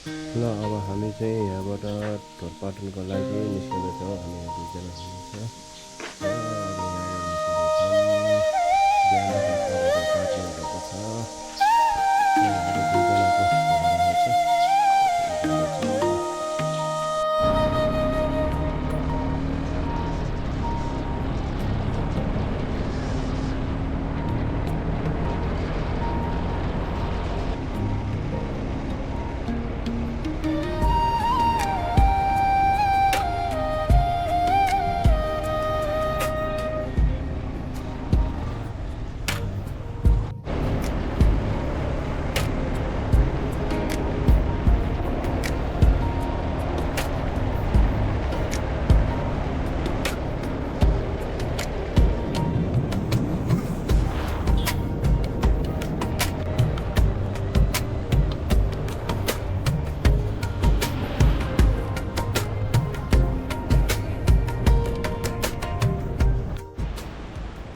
ल अब हामी चाहिँ यहाँबाट ढोरपाटनको लागि निस्किँदैछौँ। हामी यहाँ दुईजना हुनुहुन्छ र अब यहाँबाट निस्किँदैछौँ। बिहानको 6 बजे पार्किङ भएको छ। हामी दुईजनाको भाडा आउँछ। जाँदैछौँ।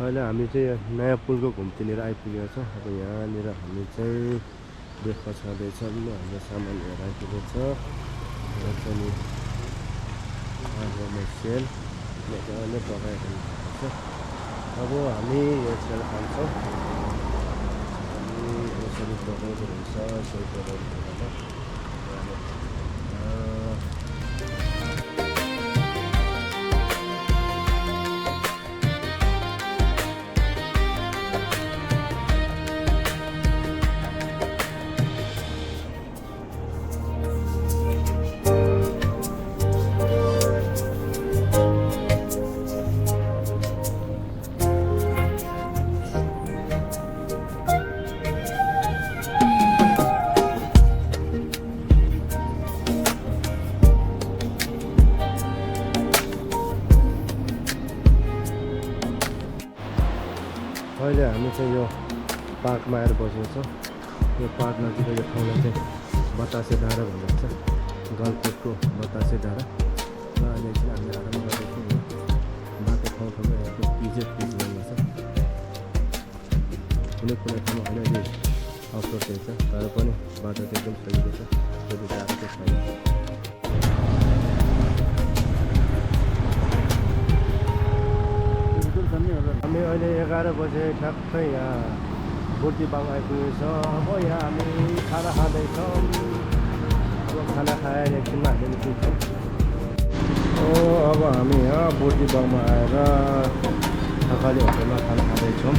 अहिले हामी चाहिँ नयाँ पुलको घुम्तीनिर आइपुगेका छौँ। अब यहाँनिर हामी चाहिँ ब्रेकफास्ट खाँदैछौँ। हाम्रो सामान लिएर आइपुगेको छ। यहाँ चाहिँ नि सेल मजाले पकाएको छ। अब हामी यो सेल खान्छौँ। हामी यसरी पकाएको हुन्छ सेल पकाएको। अहिले हामी चाहिँ यो पार्कमा आएर बसेको छौँ। यो पार्क नजिक यो ठाउँलाई चाहिँ बतासे डाँडा भनिन्छ। गलकोटको बतासे डाँडा। र अहिले चाहिँ हामी आराम गर्दैछौँ। बाटो ठाउँ ठाउँमा यहाँको पिच छ। कुनै कुनै ठाउँमा अलिअलि अप्रोच हुन्छ, तर पनि बाटो चाहिँ एकदम सजिलो छ। त्यति गाह्रो चाहिँ छैन। हामी अहिले 11 बजे ठ्याक्कै यहाँ बुर्तिबाङ आइपुगेको छ। अब यहाँ हामी खाना खाँदैछौँ। अब खाना खाएर एकछिनमा हामी निस्किन्छौँ। अब हामी यहाँ बुर्तिबाङमा आएर थकाली होटलमा खाना खाँदैछौँ।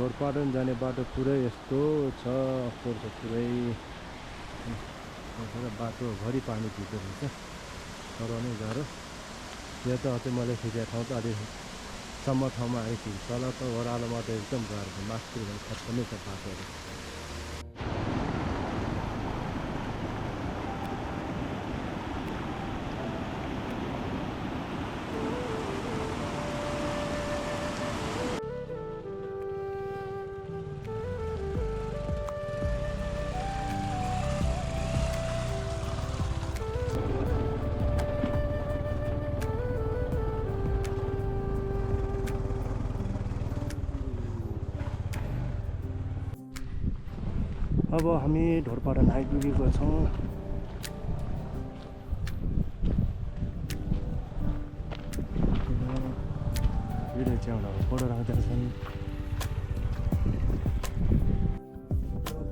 ढोरपाटन जाने बाटो पुरै यस्तो छ। अप्रोच छ पुरै। बाटोभरि पानी भिजेको हुन्छ। चलाउनै गाह्रो। यो त अझै मैले खिचेको ठाउँ त अलिक सम्म ठाउँमा आइपुग्छ। तल त ओह्रालोमा त एकदम गाह्रो छ। मास्तिर भने खत्तमै छ बाटोहरू। अब हामी ढोरपाटन आइपुगेको छौँ। भिडियो च्याउहरू फोटो राख्दैछन्।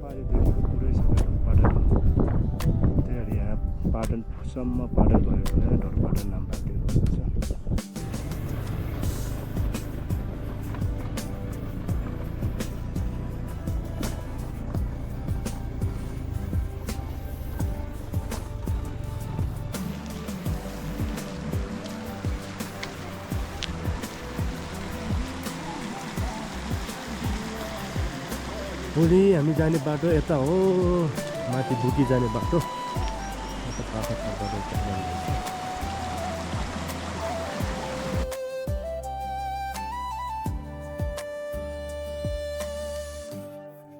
पारिदेखि पुरै सबै ढोरपाटन। त्यही भएर यहाँ पाटनसम्म पाटन भयो भने ढोरपाटन नाम राखिदिएको छ। भोलि हामी जाने बाटो यता हो, माथि बुकी जाने बाटो। यता पाखा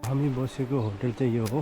हामी बसेको होटल चाहिँ यो हो।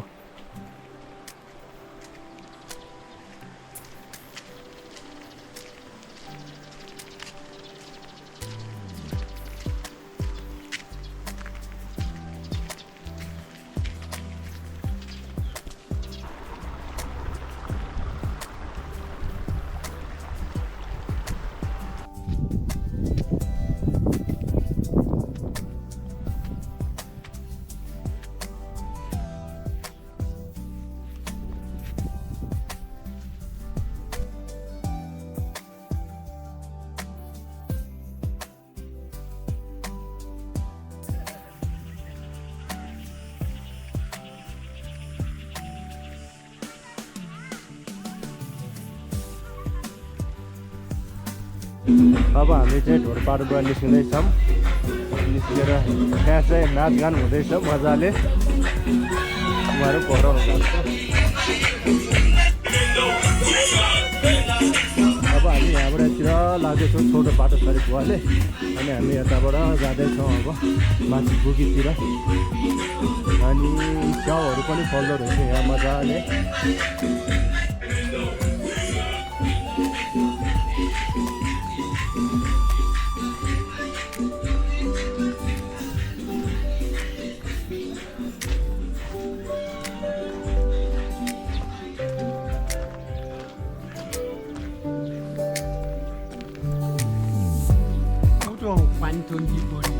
अब हामी चाहिँ ढोरपाटबाट निस्किँदैछौँ। निस्केर त्यहाँ चाहिँ नाचगान हुँदैछ मजाले। उहाँहरू पढाउनु भएको छ। अब हामी यहाँबाट यतिर लाग्दैछौँ छोटो बाटो सरी भुवाले। अनि हामी यताबाट जाँदैछौँ अब माथि बुगीतिर। अनि च्याउहरू पनि फल्दो रहेछ यहाँ मजाले।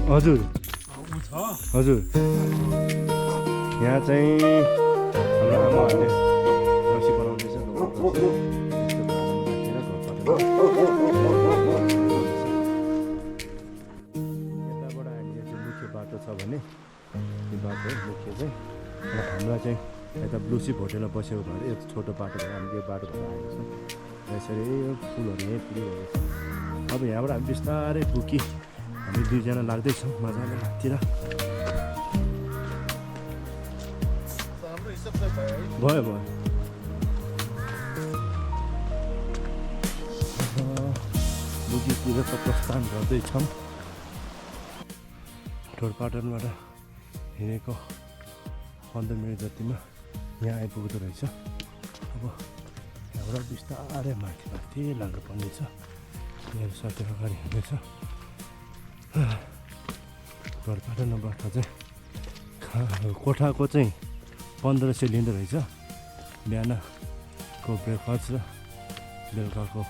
हजुर हजुर यहाँ चाहिँ हाम्रो आमाहरूले रक्सी बनाउँदैछ। यताबाट हामीले चाहिँ मुख्य बाटो छ भने यो बाटो मुख्य चाहिँ हामीलाई चाहिँ यता ब्लुसिप होटेलमा बसेको भएर यो छोटो बाटो भएर हामीले यो बाटो भएर आएको छौँ। यसरी यो फुलहरू यहीँ पुगिरहेको छ। अब यहाँबाट हामी बिस्तारै पुगी हामी दुईजना लाग्दैछौँ मजाले हाततिर। भयो भयो बुगीतिर त प्रस्थान गर्दैछौँ। ढोरपाटनबाट हिँडेको 15 मिनट जतिमा यहाँ आइपुग्दो रहेछ। अब यहाँबाट बिस्तारै माथि माथि लाग्नु पर्नेछ। मेरो साथी अगाडि हिँड्दैछ। ढोरपाटनबाट चाहिँ कोठाको चाहिँ 1500 लिँदो रहेछ। बिहानको ब्रेकफास्ट र बेलुकाको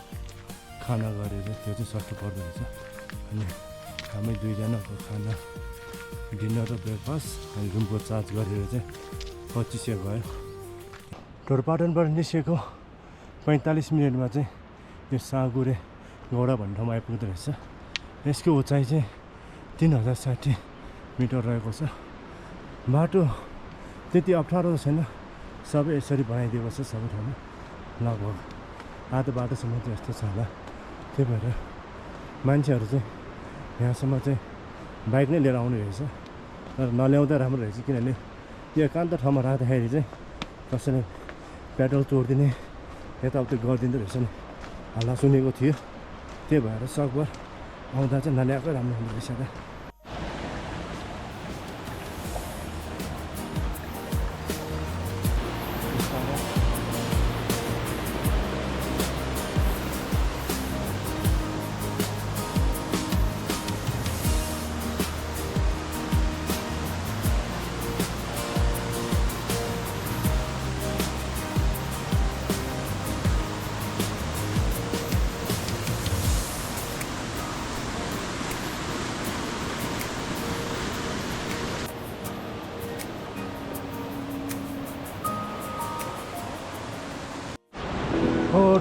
खाना गरेर त्यो चाहिँ सस्तो पर्दो रहेछ। अनि हामी दुईजनाको खाना डिनर र ब्रेकफास्ट अनि रुमको चार्ज गरेर चाहिँ 2500 गयो। ढोरपाटनबाट निस्केको 45 मिनटमा चाहिँ यो साँगुरे गौडा भन्ने ठाउँमा आइपुग्दो रहेछ। यसको उचाइ चाहिँ 3060 मिटर रहेको छ। बाटो त्यति अप्ठ्यारो छैन, सबै यसरी बनाइदिएको छ सबै ठाउँमा। लगभग आधा बाटोसम्म चाहिँ यस्तो छ होला। त्यही भएर मान्छेहरू चाहिँ यहाँसम्म चाहिँ बाइक नै लिएर आउने रहेछ। तर नल्याउँदा राम्रो रहेछ, किनभने यो एकान्त ठाउँमा राख्दाखेरि चाहिँ कसैले पेट्रोल तोडिदिने यताउति गरिदिँदो रहेछ नि हल्ला सुनेको थियो। त्यही भएर सकभर आउँदा चाहिँ नल्याएकै राम्रो हुँदो रहेछ त।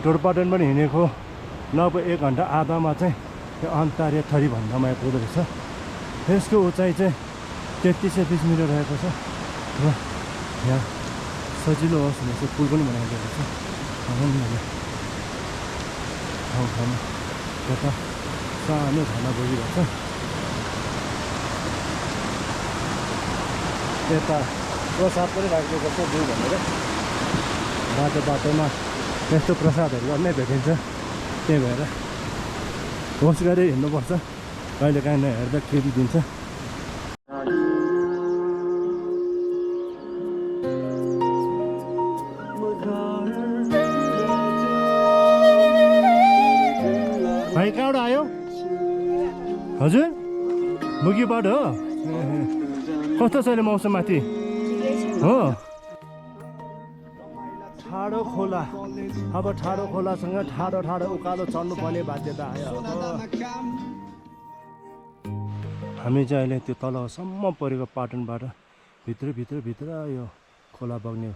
ढोरपाटन पनि हिँडेको लगभग 1 घन्टा आधामा चाहिँ त्यो अन्तार्य थरी भन्दामा आइपुग्दो रहेछ। यसको उचाइ चाहिँ 3320 मिटर रहेको छ र यहाँ सजिलो होस् भनेर चाहिँ पुल पनि बनाइदिएको छ। ठाउँ ठाउँमा यता सानो झर्ना बगिरहेको छ। यता प्रसाद पनि राखिदिएको छ 2 भनेर। बाटो बाटोमा यस्तो प्रसादहरू अन्नै भेटिन्छ। त्यही भएर होस गरेर हिँड्नुपर्छ, कहिलेकाहीँ नहेर्दा फेरि दिन्छ। भाइ कहाँबाट आयो? हजुर बुगीबाट हो? कस्तो छ अहिले मौसम माथि? हो ठाडो खोला। अब ठाडो खोलासँग ठाडो ठाडो उकालो चढ्नुपर्ने बाध्यता आयो। हामी चाहिँ अहिले त्यो तलसम्म परेको पाटनबाट भित्र यो खोला बग्ने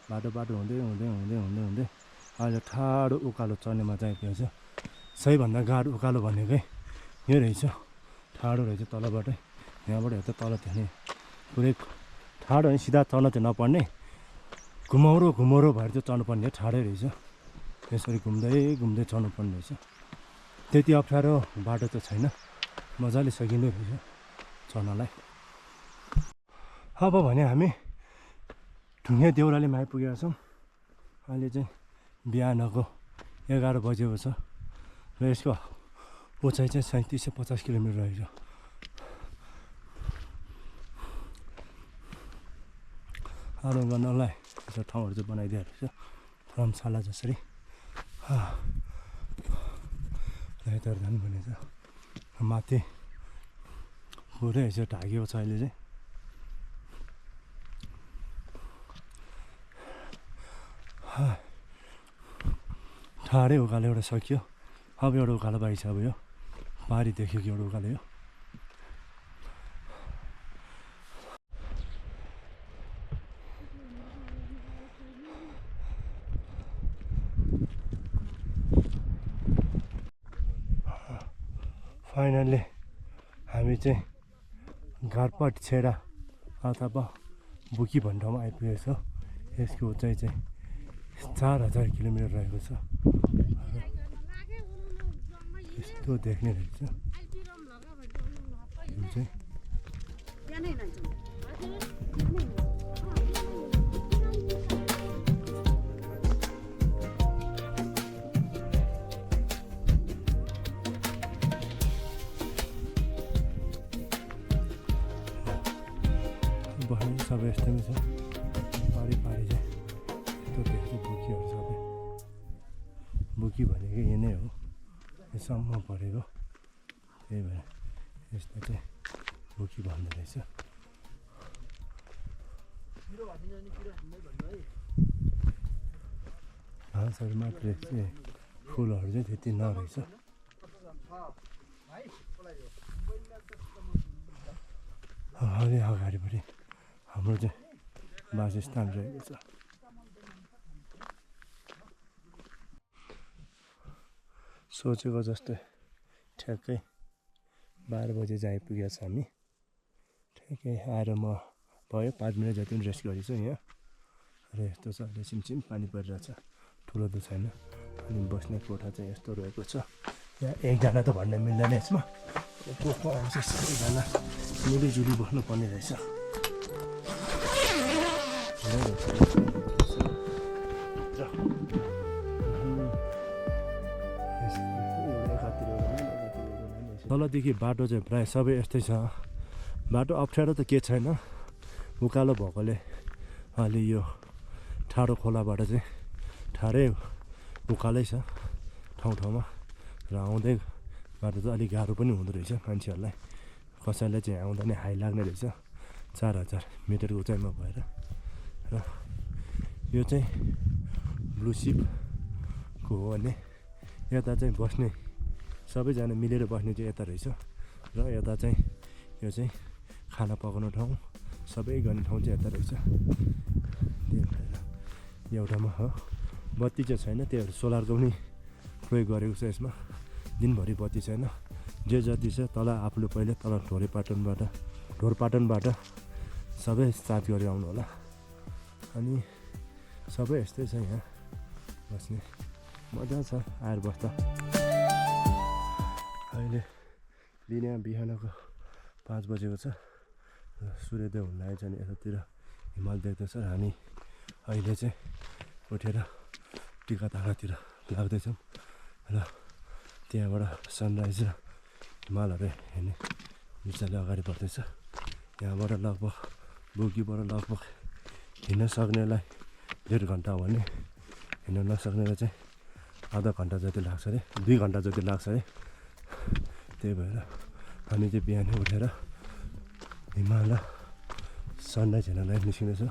बाटो हुँदै हुँदै हुँदै हुँदै हुँदै अहिले ठाडो उकालो चढ्नेमा चाहिँ आइपुगेको छ। सबैभन्दा गाह्रो उकालो भनेकै यो रहेछ। ठाडो रहेछ तलबाटै। यहाँबाट यता तल त्यहाँ पुरै ठाडो है, सिधा चढ्न चाहिँ नपर्ने, घुमाउरो भएर चाहिँ चढ्नुपर्ने ठाडै रहेछ। यसरी घुम्दै घुम्दै चढ्नुपर्ने रहेछ। त्यति अप्ठ्यारो बाटो त छैन, मजाले सकिँदो रहेछ चढ्नलाई। अब भने हामी ढुङ्गे देउरालीमा आइपुगेका छौँ। अहिले चाहिँ बिहानको 11 बजेको छ र यसको उचाइ चाहिँ 3750 किलोमिटर रहेछ। आराम गर्नलाई यसो ठाउँहरू चाहिँ बनाइदिएको रहेछ धर्मशाला जसरी। यताहरू जानु पर्ने छ, माथि पुरै यसो ढाकेको छ अहिले चाहिँ। ठाडै उकालो एउटा सकियो, अब एउटा उकालो बाइक छ। अब यो पारी देखेको एउटा उकालो यो। फाइनल्ली हामी चाहिँ घाटपाट छेडा अथवा बुकी भन्ने ठाउँमा आइपुगेको छ। यसको उचाइ चाहिँ 4000 किलोमिटर रहेको छ। यस्तो देख्ने रहेछ यो चाहिँ। बस्ने सबै यस्तोमै छ, पारी पारी चाहिँ यस्तो देख्छ। बुकीहरू सबै बुकी भनेको यही नै हो, यसम्म परेको, त्यही भएर यस्तो चाहिँ बुकी भन्दो रहेछ। घाँसहरू मात्र चाहिँ, फुलहरू चाहिँ त्यति नरहेछ। अलि अगाडिपट्टि हाम्रो चाहिँ वासस्थान रहेको छ। सोचेको जस्तै ठ्याक्कै 12 बजे चाहिँ आइपुगेको छ हामी। ठ्याक्कै आएर म भयो 5 मिनट जति पनि रेस्ट गरेको छु यहाँ। र यस्तो छ, अहिले सिमसिम पानी परिरहेछ, ठुलो त छैन। अनि बस्ने कोठा चाहिँ यस्तो रहेको छ। यहाँ एकजना त भन्न मिल्दैन यसमा, को को आउँछ सबैजना मिलिजुली बस्नुपर्ने रहेछ। तलदेखि बाटो चाहिँ प्राय सबै यस्तै छ। बाटो अप्ठ्यारो त के छैन, उकालो भएकोले अलि यो ठाडो खोलाबाट चाहिँ ठाडै उकालै छ ठाउँ ठाउँमा। र आउँदै बाटो चाहिँ अलिक गाह्रो पनि हुँदो रहेछ मान्छेहरूलाई। कसैलाई चाहिँ आउँदा नै हाई लाग्ने रहेछ 4000 मिटरको उचाइमा भएर। र यो चाहिँ ब्लु सिपको हो भने यता चाहिँ बस्ने सबैजना मिलेर बस्ने चाहिँ यता रहेछ। र यता चाहिँ यो चाहिँ खाना पकाउने ठाउँ, सबै गर्ने ठाउँ चाहिँ यता रहेछ। त्यही भएर एउटामा हो। बत्ती चाहिँ छैन, त्यही भएर सोलरको पनि प्रयोग गरेको छ यसमा। दिनभरि बत्ती छैन, जे जति छ तल आफूले पहिले तल ढोरपाटनबाट सबै चार्ज गरेर आउनु होला। अनि सबै यस्तै छ यहाँ बस्ने, मजा छ आएर बस्दा। अहिले बिहानको 5 बजेको छ र सूर्योदय हुन लागेको छ। अनि यतातिर हिमाल देख्दैछ। हामी अहिले चाहिँ उठेर टिकातागातिर लाग्दैछौँ र त्यहाँबाट सनराइज र हिमालहरू हेर्ने विचारले अगाडि बढ्दैछ। यहाँबाट लगभग बुकीबाट लगभग हिँड्न सक्नेलाई 1.5 घन्टा हो भने हिँड्न नसक्नेलाई चाहिँ आधा घन्टा जति लाग्छ अरे, 2 घन्टा जति लाग्छ अरे। त्यही भएर हामी चाहिँ बिहानै उठेर हिमाल र सनराइज हेर्नलाई निस्किँदैछौँ।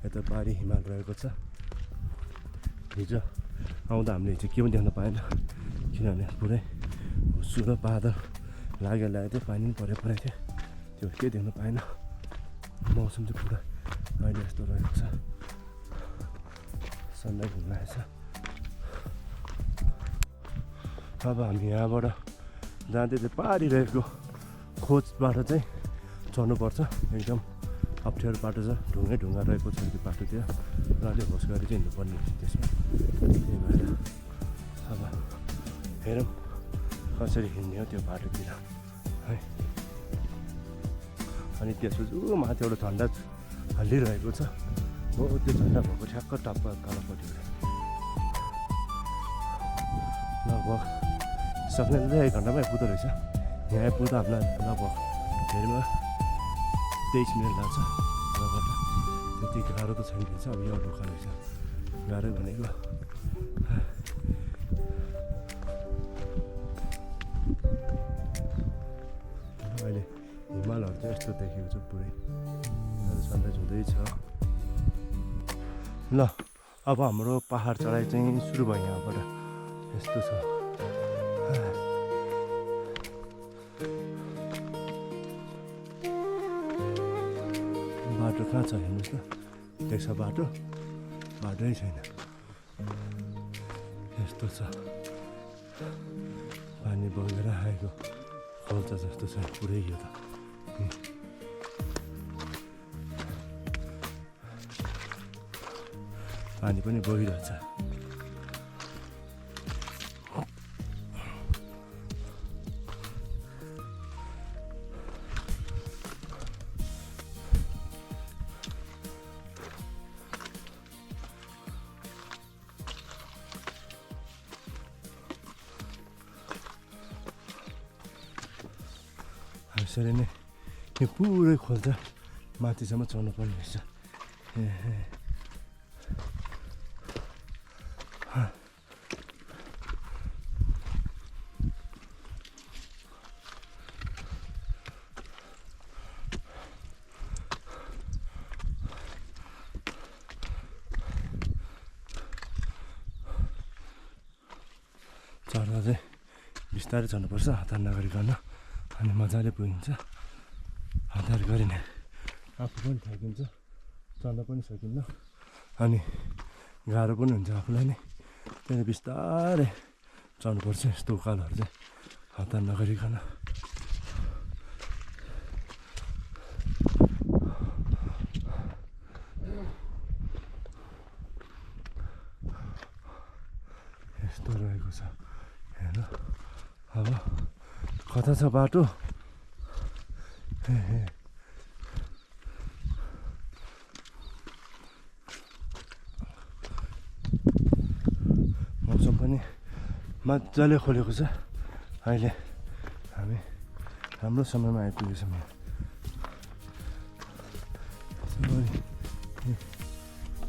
यता पारी हिमाल रहेको छ। हिजो आउँदा हामीले चाहिँ के पनि देख्न पाएन, किनभने पुरै हुस्सु र बादल लागेको थियो, पानी पनि परेको थियो, त्यो केही देख्न पाएन। मौसम चाहिँ पुरा अहिले यस्तो रहेको छ, सनराइज हुन लागेको छ। अब हामी यहाँबाट जाँदै चाहिँ पारी रहेको खोजबाट चाहिँ चढ्नुपर्छ। एकदम अप्ठ्यारो बाटो छ, ढुङ्गा रहेको छ त्यो बाटोतिर, र अलिक होस गरी चाहिँ हिँड्नुपर्ने रहेछ त्यसमा। त्यही भएर अब हेरौँ कसरी हिँड्ने हो त्यो बाटोतिर है। अनि त्यसपछि माथि एउटा झन्डा हल्लिरहेको छ हो, त्यो झन्डा भएको ठ्याक्क टप्प तलपट्टि लगभग सक्ने 1 घन्टामा आइपुग्दो रहेछ। यहाँ आइपुग्दा हामीलाई लगभग धेरैमा 23 मिनट लाग्छ। लगभग त्यति गाह्रो त छैन रहेछ। अब यो ढोका रहेछ गाह्रो भनेको। अहिले हिमालहरू चाहिँ यस्तो देखेको छ पुरै सनराइज हुँदैछ। ल अब हाम्रो पहाड चढाइ चाहिँ सुरु भयो। यहाँबाट यस्तो छ। बाटो कहाँ छ हेर्नुहोस् न, देख्छ बाटो? बाटै छैन, यस्तो छ। पानी बगेर आएको खोल्छ जस्तो छ पुरै यो त। पानी पनि बगिरहेछ। यसरी नै यो पुरै खोल्छ, माथिसम्म चढ्नु पर्ने रहेछ। चढ्दा चाहिँ बिस्तारै चढ्नुपर्छ, हतार नगरिकन, अनि मजाले पुगिन्छ। हतार गरिने आफू पनि थाकिन्छ, चढ्न पनि सकिन्न, अनि गाह्रो पनि हुन्छ आफूलाई नै। त्यहाँदेखि बिस्तारै चढ्नुपर्छ यस्तो उकालोहरू चाहिँ हतार नगरिकन। यस्तो रहेको छ हेर। अब कता छ बाटो? मौसम पनि मजाले खोलेको छ। अहिले हामी राम्रो समयमा आइपुगेछौँ।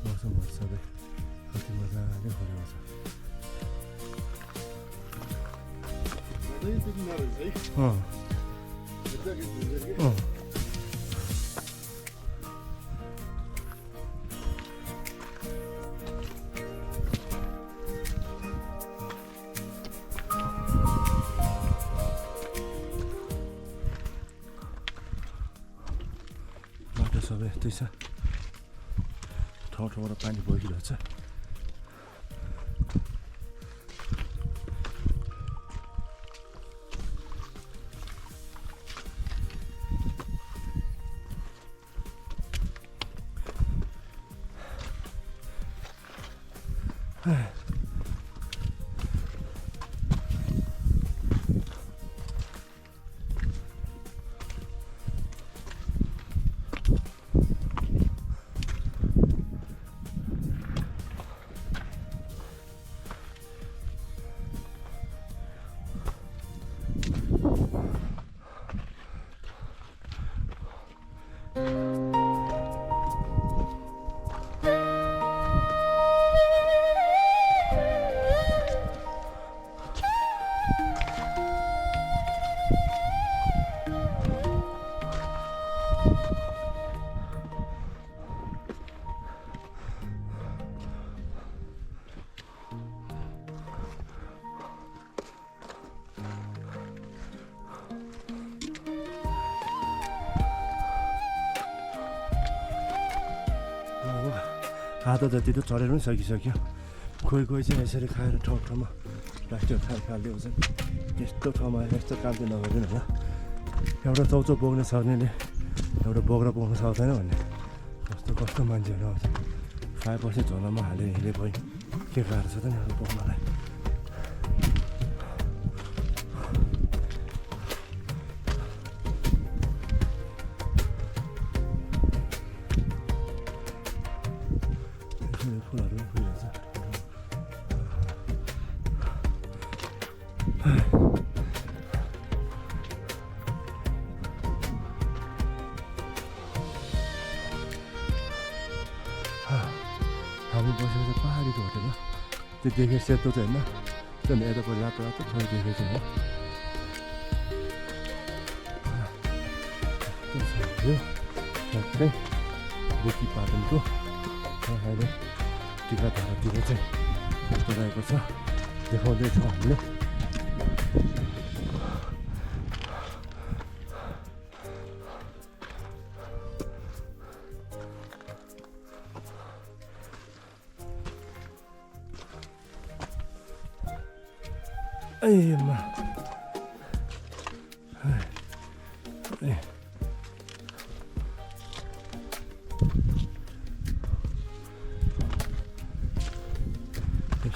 मौसमहरू सबै कति मजाले खोलेको छ। बाटो सबै यस्तै छ, ठाउँ ठाउँबाट पानी बगिरहेछ। आधा जति त चढेर पनि सकिसक्यो। कोही कोही चाहिँ यसरी खाएर ठाउँ ठाउँमा प्लास्टिक फालिदिउँछन्। यस्तो ठाउँमा यस्तो काम चाहिँ नगरिदिनु होला। एउटा चौचो बोक्न सक्नेले एउटा बोक्रा बोक्न सक्दैन भन्ने कस्तो कस्तो मान्छेहरू आउँछ। खाएपछि झोलामा हालेर हिँडे कोही के गाह्रो छ त नि बोक्नलाई। त्यो देखे सेतो चाहिँ होइन त्यहाँदेखि यतापट्टि रातो रातो थोरै देखेको चाहिँ हो यो ठ्याक्कै बुकी पाटनको अहिले टिकाधारातिर चाहिँ कस्तो रहेको छ देखाउँदैछौँ हामीले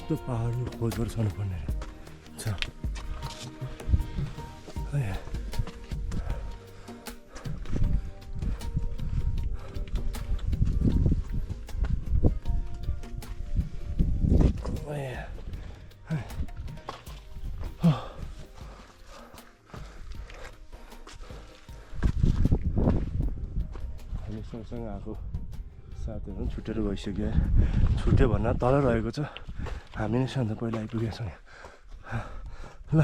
यस्तो पहाडको खोज गरेर छाउनुपर्ने छ हामी सँगसँगै आएको साथीहरू पनि छुटेर गइसक्यो छुट्यो भन्न तल रहेको छ हामी नै सधैँ पहिला आइपुगेको छौँ ल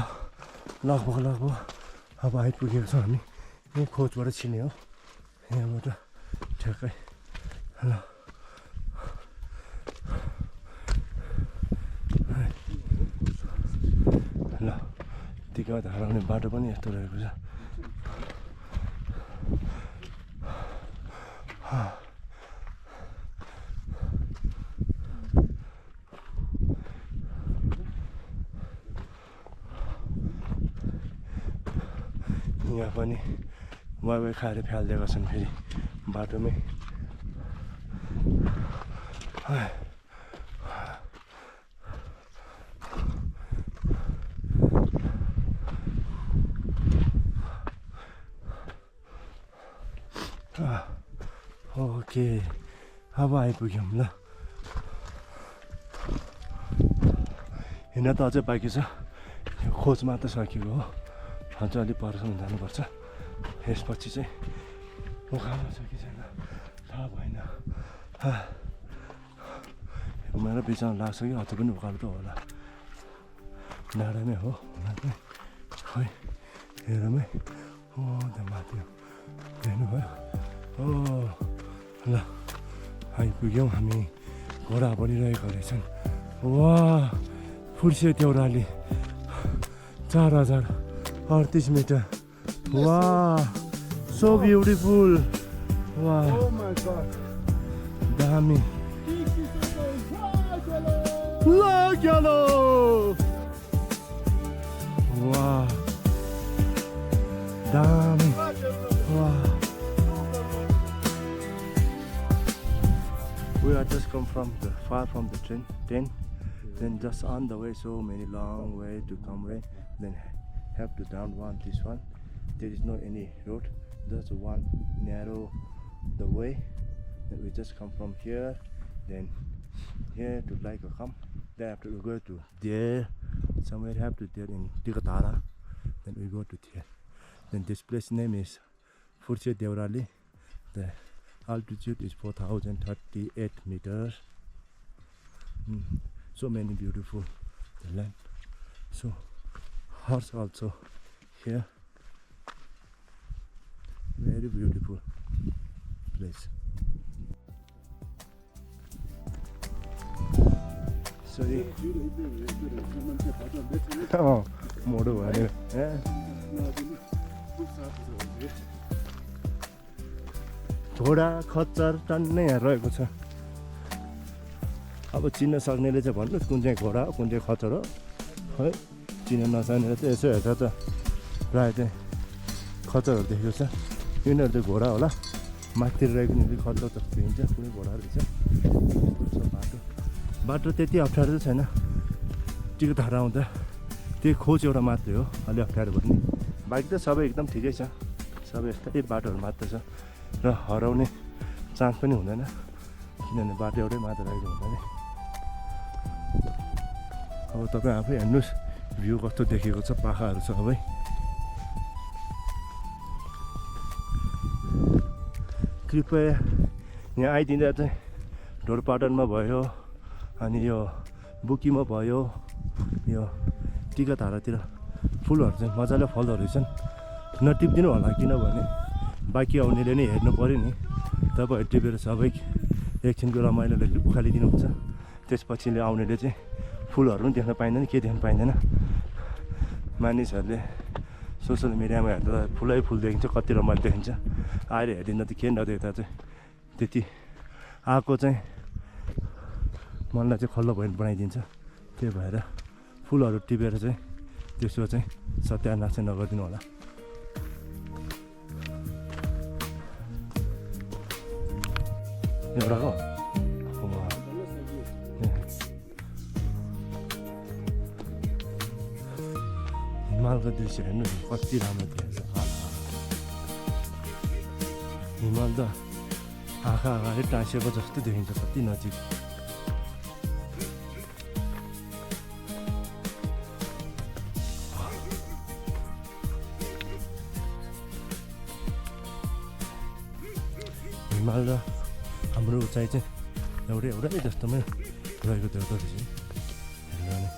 लगभग अब आइपुगेको छौँ हामी यहीँ खोजबाट छिने हो यहाँबाट ठ्याक्कै ल ल टिकाबाट हराउने बाटो पनि यस्तो रहेको छ यहाँ पनि वाइवाई खाएर फ्यालिदिएका छन् फेरि बाटोमै ओके अब आइपुग्यौँ ल हिँड्न त अझै बाँकी छ यो खोज मात्र सकिएको हो अझ अलिक परसम्म जानुपर्छ यसपछि चाहिँ उकालो छ कि छैन थाहा भएन मेरो बिचमा लाग्छ कि अझ पनि उकालो त होला डाँडामै हो खोइ हेरमै हो त्यहाँ माथि हेर्नुभयो हो ल आइपुग्यौँ हामी घोडा बढिरहेको रहेछन् वा फुर्से Deurali 4038 meter. Wow, so beautiful. Wow. Oh my god. Dami. Look yellow. Wow. Dami. Wow. We are just come from far from the train, then just on the way, so many long way to come way, then have to down this one. There is no any road, just one narrow the way. Then we just come from here, then here to like a come. Then after we go to there, somewhere have to there in Tikatara. Then we go to there. Then this place name is Furche Devrali. The altitude is 4038 meters. So many beautiful land. So horse also here. Very beautiful place. Sorry. Oh, more water. घोडा खच्चर टन्नै रहेको छ अब चिन्न सक्नेले चाहिँ भन्नुहोस् कुन चाहिँ घोडा हो कुन चाहिँ खच्चर हो है चिन्न नसक्नेले चाहिँ यसो हेर्छ त प्रायः चाहिँ खच्चरहरू देखेको छ यिनीहरू चाहिँ घोडा होला माथितिर रहेको नि खच्चर त हिँड्छ कुनै घोडा रहेछ बाटो बाटो त्यति अप्ठ्यारो चाहिँ छैन टिकटहरू आउँदा त्यही खोज एउटा मात्रै हो अलि अप्ठ्यारो भयो नि बाइक त सबै एकदम ठिकै छ सबै यस्तै बाटोहरू मात्र छ र हराउने चान्स पनि हुँदैन किनभने बाटो एउटै मात्र रहेको हुँदैन अब तपाईँ आफै हेर्नुहोस् भ्यू कस्तो देखेको छ पाखाहरू छ सबै कृपया यहाँ आइदिँदा चाहिँ ढोरपाटनमा भयो अनि यो बुकीमा भयो यो टिका धारातिर फुलहरू चाहिँ मजाले फल्दो रहेछन्। नटिपिदिनु होला किनभने बाँकी आउनेले नै हेर्नु पऱ्यो नि। तपाईँ टिपेर सबै एकछिनको रमाइलोले उखालिदिनुहुन्छ, त्यसपछिले आउनेले चाहिँ फुलहरू पनि देख्न पाइँदैन, के देख्न पाइँदैन। मानिसहरूले सोसियल मिडियामा हेर्दा फुलै फुल देखिन्छ, कति रमाइलो देखिन्छ। आएर हेरिदिँदा त के नदेख्दा चाहिँ त्यति आएको चाहिँ मनलाई चाहिँ खल्लो बनाइदिन्छ। त्यही भएर फुलहरू टिपेर चाहिँ त्यसो चाहिँ सत्यानाश चाहिँ नगरिदिनु होला। एउटाको हिमालको दृश्य हेर्नु कति राम्रो देखिन्छ। हिमाल त आँखा अगाडि टाँसिएको जस्तो देखिन्छ, कति नजिक। हिमाल र हाम्रो उचाइ चाहिँ एउटै जस्तोमै रहेको देख्दो रहेछ हेर्नु नै।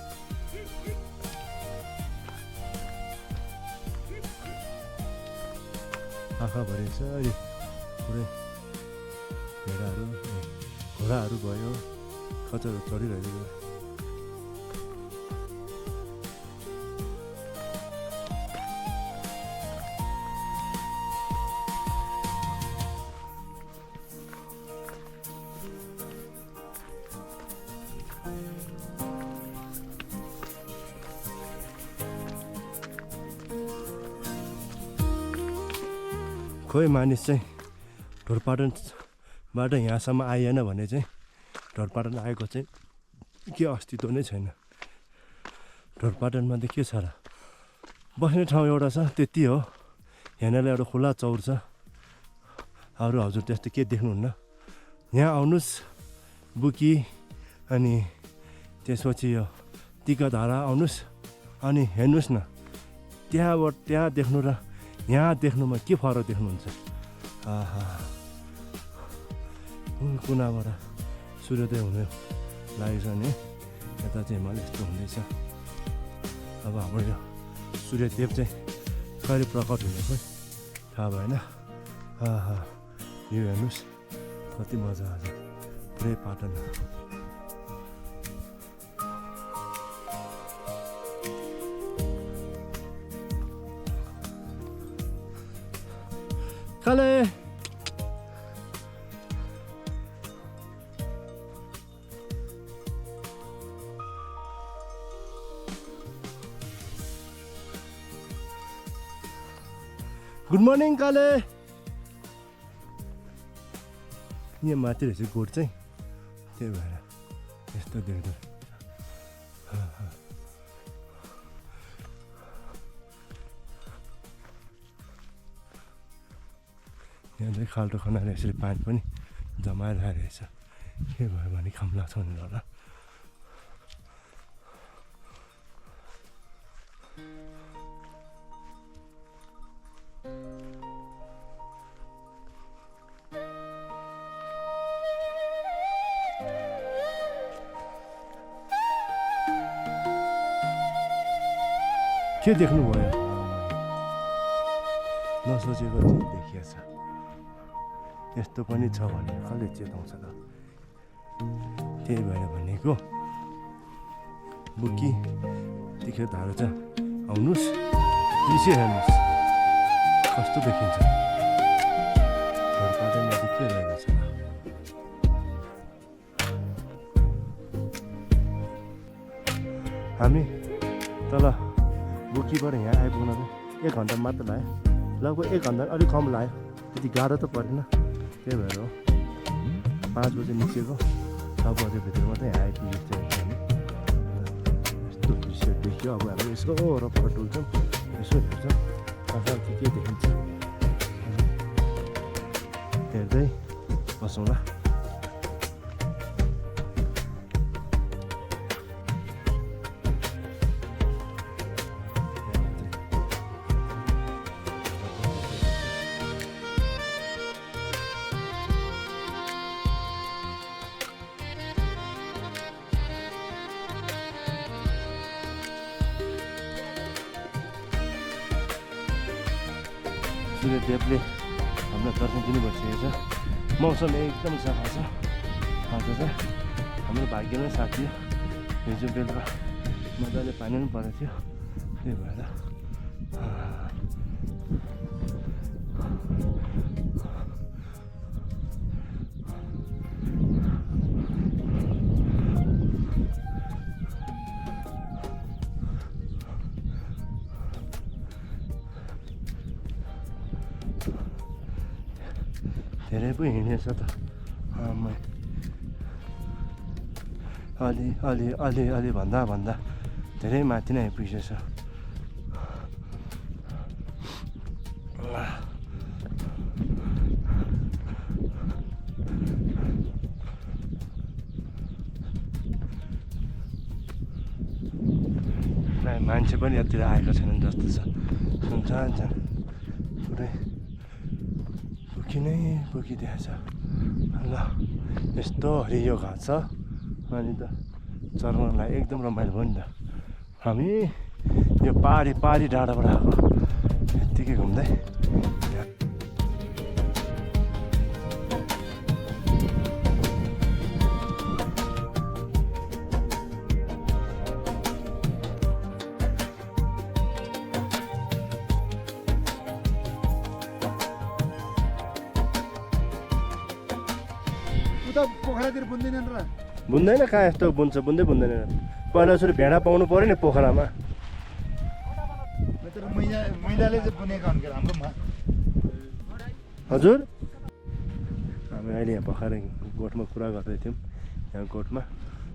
आँखाभरि यसरी पुरै घोडाहरू भयो, खचरहरू चढिरहेको। खोइ मानिस चाहिँ ढोरपाटनबाट यहाँसम्म आइएन भने चाहिँ ढोरपाटन आएको चाहिँ के अस्तित्व नै छैन। ढोरपाटनमा त के छ र, बस्ने ठाउँ एउटा छ त्यति हो। यहाँनिर एउटा खुला चौर छ। अरू हजुर त्यस्तो के देख्नुहुन्न। यहाँ आउनुहोस् बुकी, अनि त्यसपछि यो टिकाधारा आउनुहोस् अनि हेर्नुहोस् न, त्यहाँ देख्नु र यहाँ देख्नुमा के फरक देख्नुहुन्छ। आहा, कुनाबाट सूर्योदय हुने लागेको छ नि, यता चाहिँ हिमाल यस्तो हुँदैछ। अब हाम्रो यो सूर्यदेव चाहिँ कहिले प्रकट हुने खोइ थाहा भएन। आहा, यो हेर्नुहोस् कति मजा आछ, पुरै पाटन। काले गुड मर्निङ काले। यहाँ माथि रहेछ गोठ चाहिँ, त्यही भएर यस्तो देख्दो। यहाँ चाहिँ खाल्टो खनाले यसरी पानी पनि जमाएर रहेछ। के भयो भने खाम्ला छ नि होला। के देख्नुभयो? नसोचेको चिज देखिएछ। यस्तो पनि छ भने कसले चेताउँछ त। त्यही भएर भनेको बुकी टिकाधारा चाहिँ आउनुहोस्, दृश्य हेर्नुहोस् कस्तो देखिन्छ। ढोरपाटनमा चाहिँ के रहेको छ। हामी तल बुकीबाट यहाँ आइपुग्न 1 घन्टा मात्र लाग्यो, लगभग 1 घन्टा अलिक कम लाग्यो। त्यति गाह्रो त परेन। त्यही भएर हो 5 बजे निस्केको, 6 बजेभित्र मात्रै आइपुगेको थियो हामी। यस्तो दृश्य देख्यो। अब हामी यसो वरपर डुल्छौँ, यसो हेर्छौँ कहाँ के देखिन्छ, हेर्दै बसौँला। सूर्यदेवले हामीलाई दर्शन दिनु भइसकेको छ। मौसम एकदम सफा छ। आज चाहिँ हाम्रो भाग्यमै साथ थियो। हिजो बेलुका मजाले पानी पनि परेको थियो, त्यही भएर धेरै पो हिँडेछ त। अलि भन्दा धेरै माथि नै आइपुगेछ। मान्छे पनि यति आएको छैन जस्तो छ। सुनसान छ पुरै पुगिदिएछ। ल यस्तो हरियो घाँस छ अनि त चर्नलाई एकदम रमाइलो भयो नि त। हामी यो पारी डाँडाबाट आएको यत्तिकै घुम्दै पोखरातिर बुन्दैनन् र? बुन्दैन कहाँ यस्तो बुन्छ, बुन्दैन। पहिला सुरु भेडा पाउनु पऱ्यो नि पोखरामा। मैलाले चाहिँ बुनेका हुन् हाम्रोमा। हजुर हामी अहिले यहाँ भर्खर गोठमा कुरा गर्दै थियौँ, यहाँ गोठमा।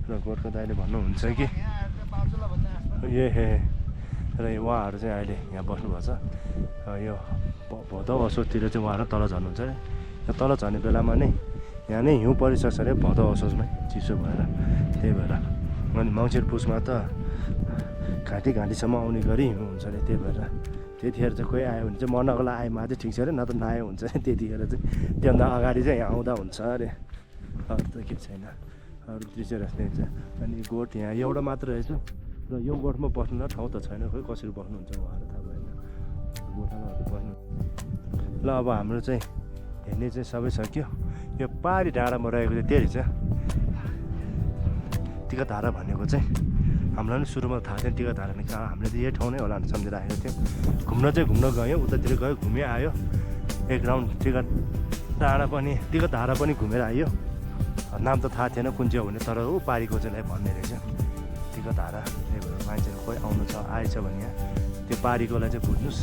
र गोठको दाइले भन्नुहुन्छ कि र उहाँहरू चाहिँ अहिले यहाँ बस्नुभएको छ। यो भदौ असोजतिर चाहिँ उहाँहरू तल झर्नुहुन्छ अरे। यो तल झर्ने बेलामा नै यहाँ नै हिउँ परिसक्छ अरे भदौ असोजमै चिसो भएर। त्यही भएर अनि मङ्सिर पुसमा त घाँटीसम्म आउने गरी हिउँ हुन्छ अरे। त्यही भएर त्यतिखेर चाहिँ कोही आयो भने चाहिँ मर्नको लागि आएमा चाहिँ ठिक छ अरे, न त नआयो हुन्छ अरे। त्यतिखेर चाहिँ त्योभन्दा अगाडि चाहिँ यहाँ आउँदा हुन्छ अरे। अरू त के छैन, अरू दृश्य राख्ने हुन्छ। अनि गोठ यहाँ एउटा मात्र रहेछ र यो गोठमा बस्नु ठाउँ त छैन, खोइ कसरी बस्नुहुन्छ उहाँहरू थाहा भएन। गोठामा बस्नु। ल अब हाम्रो चाहिँ हेर्ने चाहिँ सबै सक्यो। यो पारी डाँडामा रहेको चाहिँ त्यही रहेछ टिकाधारा भनेको चाहिँ। हामीलाई पनि सुरुमा थाहा थिएन टिकाधारा भने कहाँ, हामीले त यही ठाउँ नै होला भनेर सम्झेर आएको थियौँ। घुम्न गयौँ, उतातिर गयो, घुम्यो आयो। एक राउन्ड टिकाधारा पनि घुमेर आयो। नाम त थाहा थिएन कुन चाहिँ हो भने, तर ऊ पारीको चाहिँलाई भन्ने रहेछ टिकाधारा। त्यही भएर मान्छेहरू कोही आउनु छ आएछ भने यहाँ त्यो पारीकोलाई चाहिँ बुझ्नुहोस्।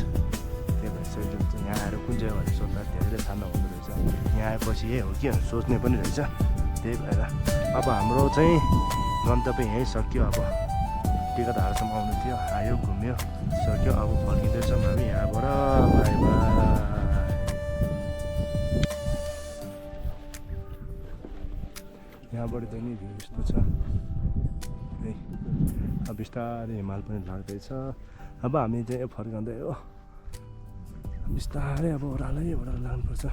त्यही भएर चाहिँ जुन चाहिँ यहाँ आएर कुन चाहिँ हो भने सोध्दा धेरैले थाहा नहुँदो रहेछ। यहाँ आएपछि यही हो कि सोच्ने पनि रहेछ। त्यही भएर अब हाम्रो चाहिँ गन्तव्य यहीँ सक्यो। अब टिकाधारासम्म आउनु थियो, आयो, घुम्यो, सक्यो। अब फर्किँदैछौँ हामी यहाँबाट। By by. यहाँबाट चाहिँ नि भ्यू यस्तो छ है। अब बिस्तारै हिमाल पनि लाग्दैछ। अब हामी चाहिँ फर्काउँदै हो बिस्तारै। अब ओह्रालै लाग्नुपर्छ।